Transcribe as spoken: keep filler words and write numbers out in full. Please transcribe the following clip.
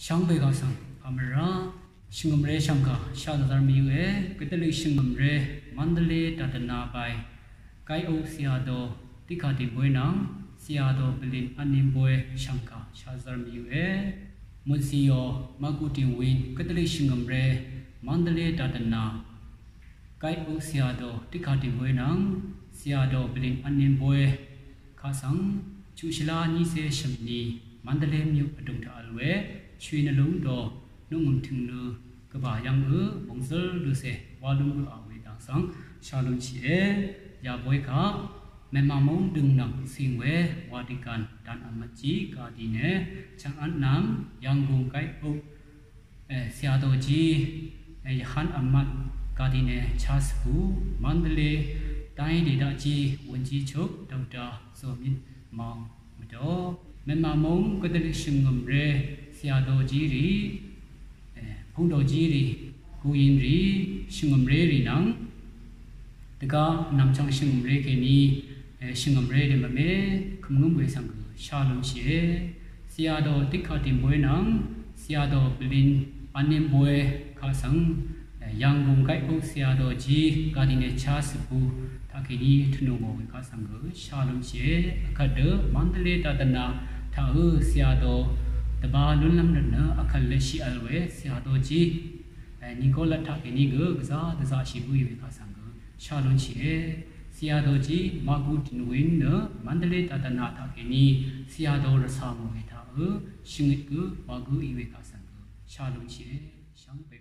Shvngbe kaq svng pàmvrá shvngø̀mré shv̀mkà shaqzvzar mvyø̄e. Gvdvlø shvngø̀mré Mandalay dàdvnà bai Gaiuk Siado Dikha Dìnbóy nvng Siado Bvlin Vtninbóy shv̀mkà shaqzvzar mvyø̄e. Mùnzìò Magu Dìnwin gvdvlø shvngø̀mré Mandalay dàdvnà Gaiuk Siado Dikha Dìnbóy nvng Siado Bvlin Vtninbóy kaq svng chuqshvlá nyícé shø̀mni Mandalay myuq vdùng taq vl we shwe nvlúng do nuqngø̀m tø̀ngnø gvbà yv́ngø bòngzǿr lúcè wá lúm gø a we dang svng shá lúnshìe. Yà bóy kaq mèmà móng døng nvng cing we wa dìgv̀n dàn vmvt jí gadi ne chvng vtnvm Yv̀nggùng Gaiuk Siadoji yvhán vmvt gadi ne chá svbù Mandalay dai dèdaqji wø̀njí chuk dvgda zòmit mvng mvdò mèmà móng gvdvlø shvngø̀mré Siadoji rì pungdoji rì guyin rì shvngø̀mré rì nvng dvgá nv̀mchvng shvngø̀mré kèní shvngø̀mré rì mvme kø̀mngǿm we svng gø shá lúnshìe. Siado Dikha Dìnbóy nvng Siado Bvlin Vtninbóy kaq svng Yv̀nggùng Gaiuk Siadoji gadi ne chá svbù taqkèní tvnù ngò we kaq svng gø shá lúnshìe. Vkvt dø Mandalay dàdvnà taqø Siado dvbā lúnlv́m rvt nø vkvt lvshì vl we Siadoji Nikolat taqkèní gø gvzá dvzaqshì bǿì we kaq svng gø shá lúnshìe. Siadoji Magu Dìnwin nø Mandalay dàdvnà taqkèní Siado rvcà mò we taqø shvngøt gø wa gǿ í we kaq svng gø shá lúnshìe. Shvngbe